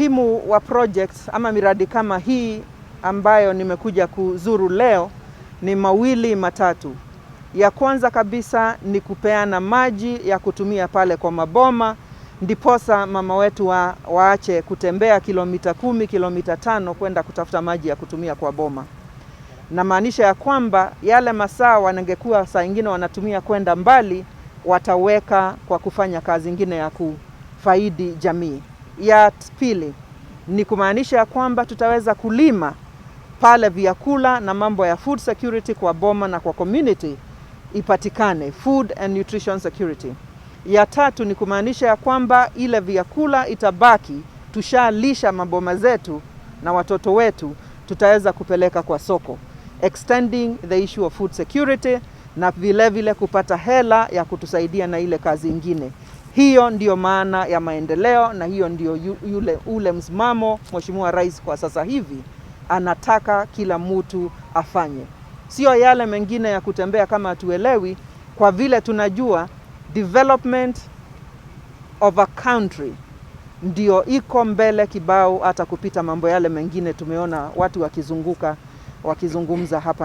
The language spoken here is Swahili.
Umuhimu wa projects ama miradi kama hii ambayo nimekuja kuzuru leo ni mawili matatu. Ya kwanza kabisa ni kupeana maji ya kutumia pale kwa maboma, ndiposa mama wetu waache kutembea kilomita 10, kilomita 5 kwenda kutafuta maji ya kutumia kwa boma. Na maanisha ya kwamba yale masaa wanangekuwa saa ingine wanatumia kwenda mbali, wataweka kwa kufanya kazi ingine ya kufaidi jamii. Ya pili ni kumaanisha ya kwamba tutaweza kulima pale vyakula na mambo ya food security kwa boma na kwa community ipatikane, food and nutrition security. Ya tatu ni kumaanisha ya kwamba ile vyakula itabaki, tushalisha maboma zetu na watoto wetu, tutaweza kupeleka kwa soko, extending the issue of food security na vile vile kupata hela ya kutusaidia na ile kazi ingine. Hiyo ndiyo maana ya maendeleo na hiyo ndiyo ule msimamo Mheshimiwa Rais kwa sasa hivi anataka kila mtu afanye, sio yale mengine ya kutembea kama hatuelewi, kwa vile tunajua development of a country ndio iko mbele kibao hata kupita mambo yale mengine tumeona watu wakizunguka wakizungumza hapa.